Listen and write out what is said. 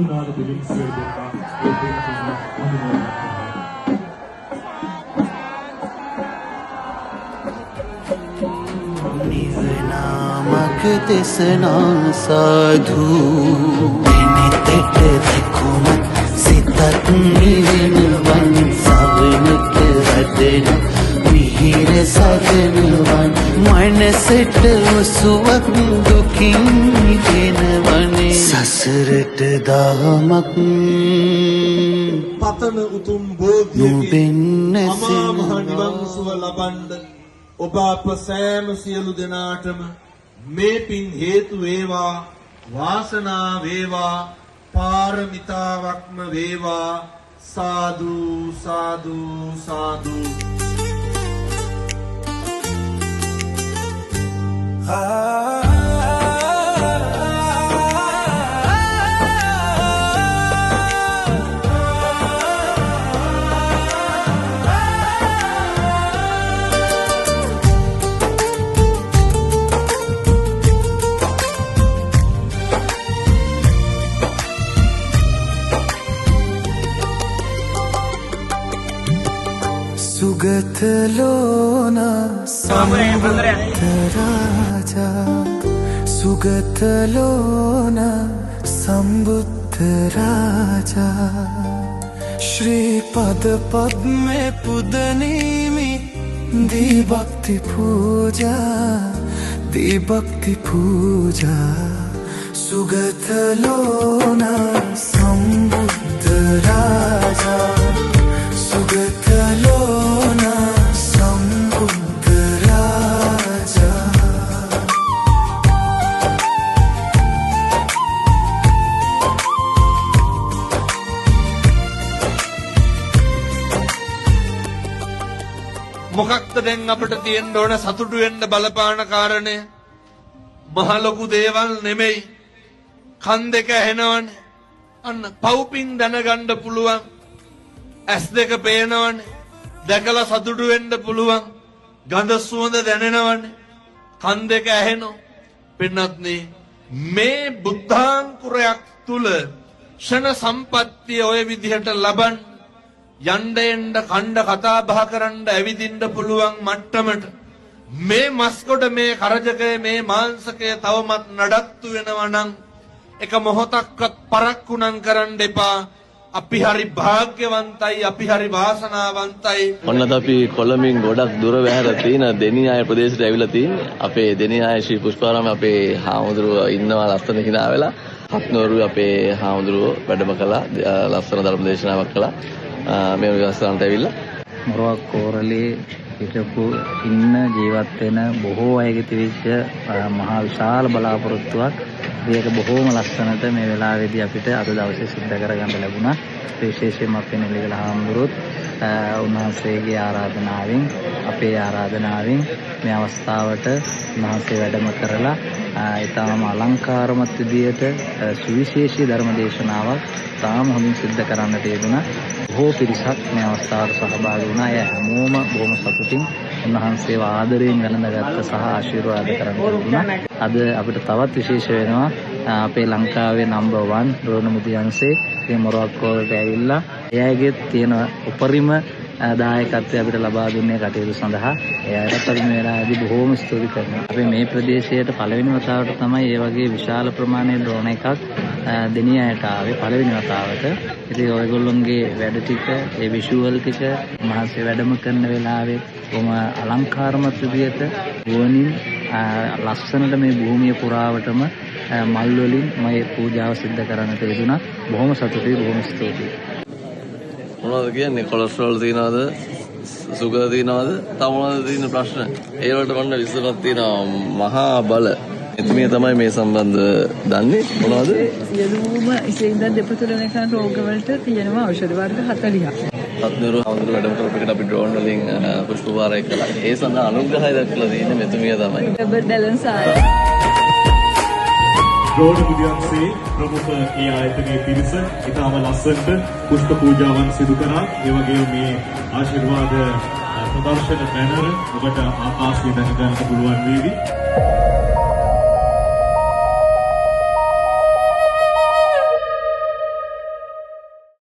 නාද දෙමින් සියලු දෙනා ඒ පින්කම අනුමෝදන් කරනවා. නිවනාමක දෙසනා සාධු දෙනෙතට දැකුමත් සිතත් නිවෙනවන් සවනට වදන මිහිර සදනවන් මනසට ඔසුවක් දුකින් මිදෙනවනේ සසරට දහමක් පතන උතුම් බෝධියකින් නොබෙන්න අමා මහ නිවන් සුව ලබන්න ඔබ අප සෑම සියලු දෙනාටම මේ පින් හේතු වේවා, වාසනා වේවා, පාරමිතාවක්ම වේවා. සාදු සාදු සාදු. සුගත ලෝන සම්බුද්ධ රාජා සුගත ලෝන සම්බුද්ධ රාජා ශ්‍රී පද පද්මේ පුදනීමි දී භක්ති පූජා දී භක්ති පූජා සුගත ලෝන සම්බුද්ධ රාජා සුගත ලෝන සම්බුද්ධ රාජා. මොකක්ද දැන් අපිට තියෙන්න ඕන සතුටු වෙන්න බලපාන කාරණය? මහ ලොකු දේවල් නෙමෙයි. කන් දෙක ඇහෙනවනේ. අන්න පව්පින් දැනගන්න පුළුවන්. ඇස් දෙක පේනවනේ. දැකලා සතුටු වෙන්න පුළුවන්. ගඳ සුවඳ දැනෙනවනේ. කන් දෙක ඇහෙනවා. පින්වත්නි, මේ බුද්ධාංකුරයක් තුල ක්ෂණ සම්පත්තිය ඔය විදිහට ලබන්න, යන්න එන්න කණ්ඩ කතා බහ කරන්න ඇවිදින්න පුළුවන් මට්ටමට මේ මස්කොඩ, මේ කරජකය, මේ මාංශකය තවමත් නඩත්තු වෙනවා නම් එක මොහොතක්වත් පරක්කු නම් කරන්න එපා. අපි හරි භාග්‍යවන්තයි, අපි හරි වාසනාවන්තයි. ඔන්න අද අපි කොළඹින් ගොඩක් දුර වැහැර තියෙන දෙනියාය ප්‍රදේශයට ඇවිල්ලා තියෙන්නේ. අපේ දෙනියාය ශ්‍රී පුෂ්පාරාමයේ අපේ හාමුදුරුවෝ ඉන්නවා ලස්සන හිනා වෙලා. හත්නෝරුවේ අපේ හාමුදුරුවෝ වැඩම කළා, ලස්සන ධර්ම දේශනාවක් කළා. මේ විවස්ථානට ඇවිල්ලා මොරවක් කෝරළේ හිටපු ඉන්න ජීවත් වෙන බොහෝ අයගේ තිබිච්ච මහා විශාල බලාපොරොත්තුවක්. ඒක බොහෝම ලස්සනට මේ වෙලාවේදී අපිට අද දවසේ සිද්ධ කරගන්න ලැබුණා. විශේෂයෙන්ම අපේ නෙල්ලිගල හාමුදුරුවොත් උන්වහන්සේගේ ආරාධනාවෙන්, අපේ ආරාධනාවෙන් මේ අවස්ථාවට උන්වහන්සේ වැඩම කරලා ඉතාම අලංකාරමත් විදියට සුවිශේෂී ධර්ම දේශනාවක් ඉතාම හොඳින් සිද්ධ කරන්නට යෙදුණා. බොහෝ පිරිසක් මේ අවස්ථාවට සහභාගී වුණා. එය හැමෝම බොහොම සතුටින් උන්වහන්සේව ආදරයෙන් වැළඳගත්ත සහ ආශිර්වාද කරන්න යෙදුණා. අද අපිට තවත් විශේෂ වෙනවා අපේ ලංකාවේ නම්බර් 1 ද්‍රෝණ මුදියන්සේ මේ මොරවක් කෝරළට ඇවිල්ලා ඒ අයගේ තියෙන උපරිම දායකත්වය අපිට ලබා දුන්නේ කටයුතු සඳහා. ඒ අයටත් අපි මේ වෙලාවේදී බොහෝම ස්තුති කරනවා. අපි මේ ප්‍රදේශයට පළවෙනි වතාවට තමයි මේ වගේ විශාල ප්‍රමාණයේ ඩ්‍රෝන් එකක් දෙනියායට ආවේ පළවෙනි වතාවට. ඉතින් ඔයගොල්ලොන්ගේ වැඩ ටික, ඒ විෂුවල් ටික මහන්සිය වැඩම කරන වෙලාවේ බොහොම අලංකාරමත් විදියට ගුවනින් ලස්සනට මේ භූමිය පුරාවටම මල් වලින් මේ පූජාව සිද්ධ කරන්නට යෙදුණා. බොහොම සතුටුයි, බොහොම ස්තුතියි. මොනවද කියන්නේ? කොලෙස්ටරෝල් තියනවද? සුගර් තියනවද? තව මොනවද තියෙන ප්‍රශ්න? ඒ වලට වන්න විසඳුමක් තියෙනවා මහා බල. එතුමිය තමයි මේ සම්බන්ධ දන්නේ. මොනවද? සියලුම ඉසේ ඉඳන් දෙපතුල වෙනකන් රෝග වලට තියෙනවා ඖෂධ වර්ග 40ක්. හත්නూరు හාමුදුරුවෝ වැඩම කරපු එකට අපි ඩ්‍රෝන් වලින් පුෂ්ප වාරය කළා. ඒ සඳහා අනුග්‍රහය දක්වලා තියෙන්නේ මෙතුමිය තමයි. Robert ඩැලන් tsar. ද්‍රෝණ මුදියන්සේ ප්‍රමුඛ ඒ ආයතනයේ පිරිස ඉතාම ලස්සනට පුෂ්ප පූජාවන් සිදු කරා. ඒ වගේම මේ ආශිර්වාද ප්‍රදර්ශන බැනර ඔබට ආකාශයේ දැක ගන්නට පුළුවන් වේවි.